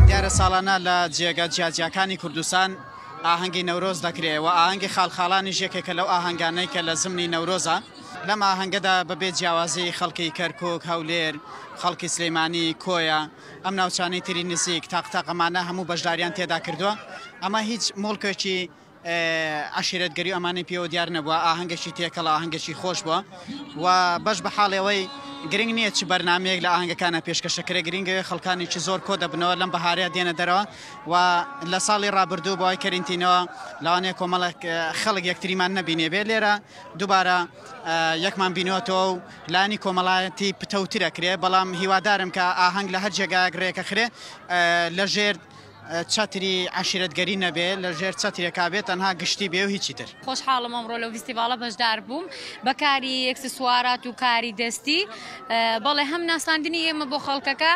دیارە ساڵانە لە جێگە جیاجیاکانی کوردستان ئاهەنگی نەورۆز دەکرێ و ئاهەنگی خاڵخاڵانیش یەکێکە لەو ئاهەنگانەی کە لە زمنی نەورۆزە. لەم ئاهەنگەدا بەبێ جیاوازی خەڵکی کەرکوک، هەولێر، خەڵکی سلێمانی، کۆیە، ئەم ناوچانەی تری نزیک، تاق تاق ئەمانە هەموو بەشداریان تێدا کردووە. ئەمە هیچ موڵکێکی عەشیرەتگەری و ئەمانەی پێوە دیار نەبووە، ئاهەنگێکی تێکەڵە، ئاهەنگێکی خۆش بووە و بەش بە حاڵی ئەوەی گرنگ نییە چ بەرنامەیەک لە ئاهەنگەکانە پێشکەشەکرێ، گرنگ ئەوەیە خەڵکانێکی زۆر کۆ دەبنەوە لەم بەهارەیە دێنە دەرەوە و لە ساڵی ڕابردوو بەوای کەرینتینەوە لەوانەیە کۆمەڵێک خەڵک یەکتریمان نەبینێ بێ لێرە دووبارە یەکمان بینیوەتەوە و لایەنی کۆمەڵایەتی پتەوتر ئەکرێ، بەڵام هیوادارم کە ئاهەنگ لە هەر جێگایەک ڕێکەخرێ لەژێر چەتری عەشیرەتگەری نەبێ، لە ژێر چەترێکا بێ تەنها گشتی بێ و هیچی تر. خۆشحاڵم ئەمڕۆ لەو ڤیستیڤاڵە بەشدار بووم بە کاری ئێکسسوارات و کاری دەستی، بەڵێ هەم ناساندنی ئێمە بۆ خەڵکەکە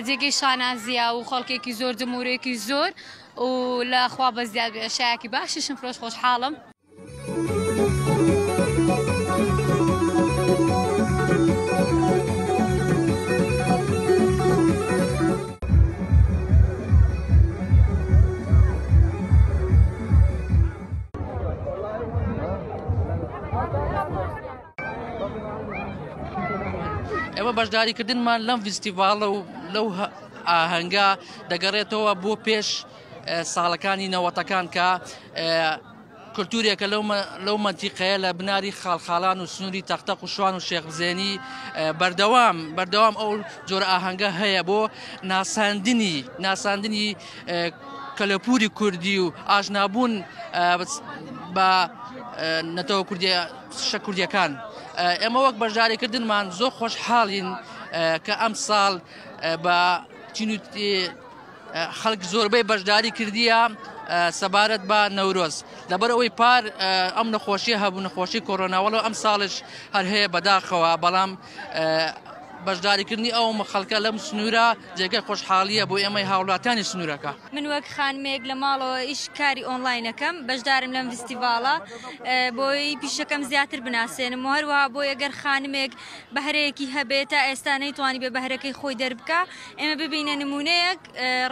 جێگەی شانازییە و خەڵکێکی زۆر جمهورێکی زۆر و لە خوا بەزیاد بێ شایەکی باشیشم فرۆش خۆشحاڵم. ئێمە بەشداریکردنمان لەم ڤیستیڤاڵە و لەو ئاهەنگە دەگەڕێتەوە بۆ پێش ساڵەکانی نەوەتەکان کە کولتوورێکە لەو مەنتیقەیە لە بناری خاڵخاڵان و سنووری تەقتەق و شوان و شێخ بزێنی بەردەوام بەردەوام ئەو جۆرە ئاهەنگە هەیە بۆ ناساندنی ناساندنی کەلەپوری کوردی و ئاشنابوون بە نەتەوە کوردیە شە کوردیەکان ئێمە وەک بەشداریکردنمان زۆر خۆشحاڵین کە ئەم ساڵ بە چین و خەڵک زۆربەی بەشداری کردیە سەبارەت بە نەورۆز لەبەر ئەوەی پار ئەم نەخۆشی هەبوو نەخۆشی کۆرۆناوەڵە ئەم ساڵش هەر هەیە بەداخەوە بەڵام بەشداریکردنی ئەو خەڵکە لەم سنوورە جێگەی خۆشحاڵیە بۆ ئێمەی هاوڵاتیانی سنوورەکە. من وەک خانمێک لە ماڵەوە ئیش کاری ئۆنڵاینەکەم بەشدارم لەم ڤیستیڤاڵە بۆی پیشەکەم زیاتر بناسێنم و هەروەها بۆی ئەگەر خانمێک بەهرەیەکی هەبێت تا ئێستا نەیتوانی بێ بەهرەکەی خۆی دەربکا ئێمە ببینە نمونەیەک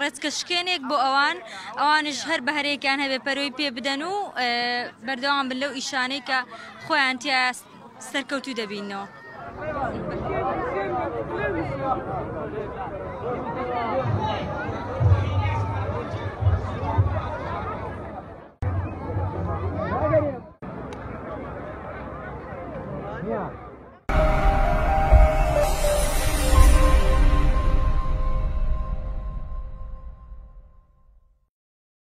ڕێچکە شکێنێک بۆ ئەوان ئەوانش هەر بەهرەیەکیان هەبێ پەرۆی پێ بدەن و بەردەوام بن لەو ئیشانەی کە خۆیان تیا سەرکەوتوو دەبینەوە. Yeah.